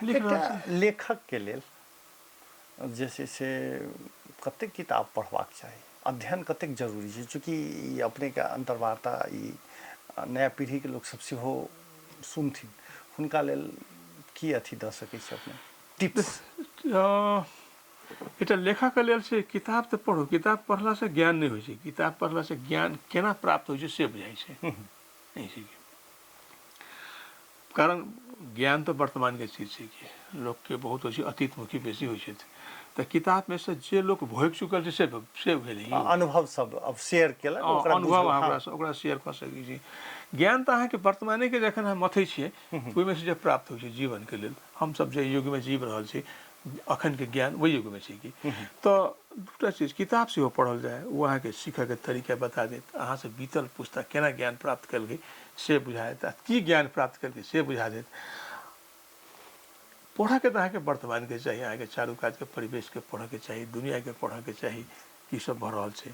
लिख रहल एकटा छी। लेखकके लेल जे छै से कतेक किताब पढ़बाक चाही, अध्ययन कतेक जरूरी छै? चूँकि ई अपनेके अन्तर्वार्ता ई नया पीढ़ीके लोकसभ सेहो सुनथिन, हुनका लेल की अथी दऽ सकै छी अपने टिप्स? एकटा लेखकके लेल छै किताब तऽ पढ़ू, किताब पढ़लासँ ज्ञान नहि होइ छै, किताब पढ़लासँ ज्ञान केना प्राप्त होइ छै से बुझाइ छै। एहि छै कि कारण ज्ञान तऽ वर्तमानके चीज छै कि लोकके बहुत होइ छै अतीतमुखी बेसी होइ छथि, तऽ किताबमे से जे लोक भोगि चुकल छै से भेलै। अनुभव सब अब शेयर केलक ओकरा, अनुभव अहाँ ओकरासँ ओकरा शेयर कऽ सकै छी। ज्ञान तऽ अहाँके वर्तमानेके जखन अहाँ मथै छियै ओहिमे से जे प्राप्त होइ छै जीवनके लेल, हमसब जे युगमे जीव रहल छी अखनके ज्ञान ओहि युगमे छै कि। तऽ दूटा चीज, किताब सेहो पढ़ल जाय, ओ अहाँके सीखऽके तरीका बता देत, अहाँसँ बीतल पुस्ता केना ज्ञान प्राप्त केलकै से बुझा देत, आ की ज्ञान प्राप्त केलकै से बुझा देत। पढ़ऽके तऽ अहाँके वर्तमानके चाही, अहाँके चारू कातके परिवेशके पढ़ऽके चाही, दुनिआँके पढ़ऽके चाही, की सब भऽ रहल छै,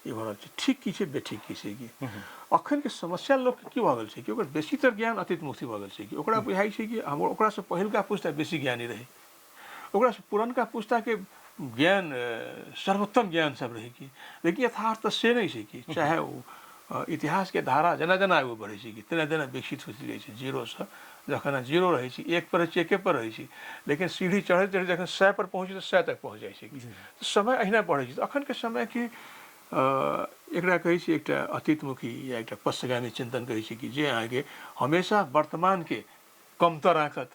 ई भऽ रहल छै, ठीक की छै, बेठीक की छै। कि अखनके समस्या लोकके की भऽ गेल छै कि ओकर बेसीतर ज्ञान अतीतमुखी भऽ गेल छै, कि ओकरा बुझाइ छै कि हम ओकरासँ पहिलुका पुस्ता बेसी ज्ञानी रहै, ओकरासँ पुरनका पुस्ताके ज्ञान सर्वोत्तम ज्ञान सब रहै कि। लेकिन यथार्थ तऽ से नहि छै कि चाहे ओ इतिहासके धारा जेना जेना आगू बढ़ै छै कि तेना तेना विकसित होइत जाइ छै। जीरोसँ जखन अहाँ जीरो रहै छी, एक पर रहै छी, एके पर रहै छी, लेकिन सीढ़ी चढ़ैत चढ़ैत जखन 100 पर पहुँच तऽ 100 तक पहुँच जाइ छै कि। समय अहिना बढ़ै छै। तऽ अखनके समयके एकरा कहै छी एकटा अतीतमुखी या एकटा पश्चगामी चिन्तन कहै छी कि जे अहाँके हमेशा वर्तमानके कमतर आँकत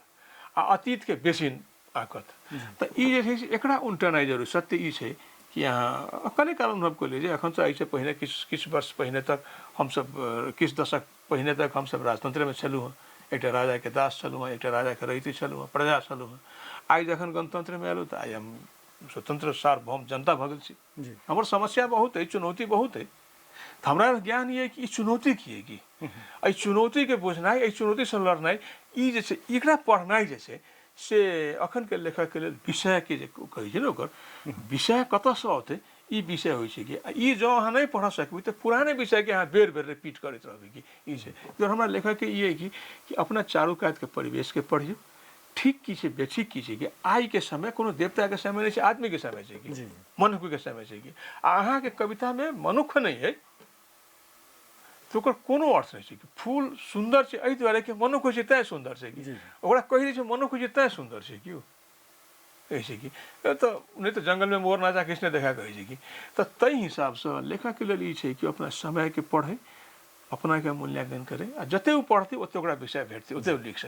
आ अतीतके बेसी आँकत। तऽ ई जे छै से एकरा उनटेनाइ जरूरी। सत्य ई छै कि अहाँ कने काल अनुभव कऽ लिअ जे एखन तऽ एहिसँ पहिने किछु किछु वर्ष पहिने तक हमसभ, किछु दशक पहिने तक हमसभ राजतन्त्रेमे छलहुँ हँ, एकटा राजाके दास छलहुँ हँ, एकटा राजाके रैती छलहुँ हँ, प्रजा छलहुँ हँ। आइ जखन गणतन्त्रमे एलहुँ तऽ आइ हम स्वतन्त्र सार्वभौम जनता भऽ गेल छी। हमर समस्या बहुत अइ, चुनौती बहुत अइ। तऽ हमरा ज्ञान यऽ कि ई चुनौती की अइ, कि एहि चुनौतीके बुझनाइ, एहि चुनौतीसँ लड़नाइ, ई जे छै एकरा पढ़नाइ जे छै से अखनके लेखकके लेल विषयके जे कहै छै ने, ओकर विषय कतऽसँ औतै? ई विषय होइ छै कि ई जँ अहाँ नहि पढ़ सकबै तऽ पुराने विषयके अहाँ बेर बेर रिपीट करैत रहबै कि ई छै। जँ हमरा लेखकके ई अइ कि अपना चारू कातके परिवेशके पढ़ियौ, ठीक की छै, बेठीक की छै, कि आइके समय कोनो देवताके समय नहि छै, आदमीके समय छै कि मनुक्खके समय छै कि। आ अहाँके कवितामे मनुक्ख नहि अइ तऽ ओकर कोनो अर्थ नहि छै कि फूल सुन्दर छै एहि दुआरे कि मनुक्ख होइ छै तैँ सुन्दर छै, कि ओकरा कहि दै छै मनुक्ख होइ छै तैँ सुन्दर छै कि ओ कहै छै कि तऽ नहि तऽ जङ्गलमे मोर नाचा किछु नहि देखा कहै छै कि। तऽ ताहि हिसाबसँ लेखकके लेल ई छै कि अपना समयके पढ़ै, अपनाके मूल्याङ्कन करै, आ जतेक ओ पढ़तै ओतेक ओकरा विषय भेटतै, ओतेक ओ लिख सकतै।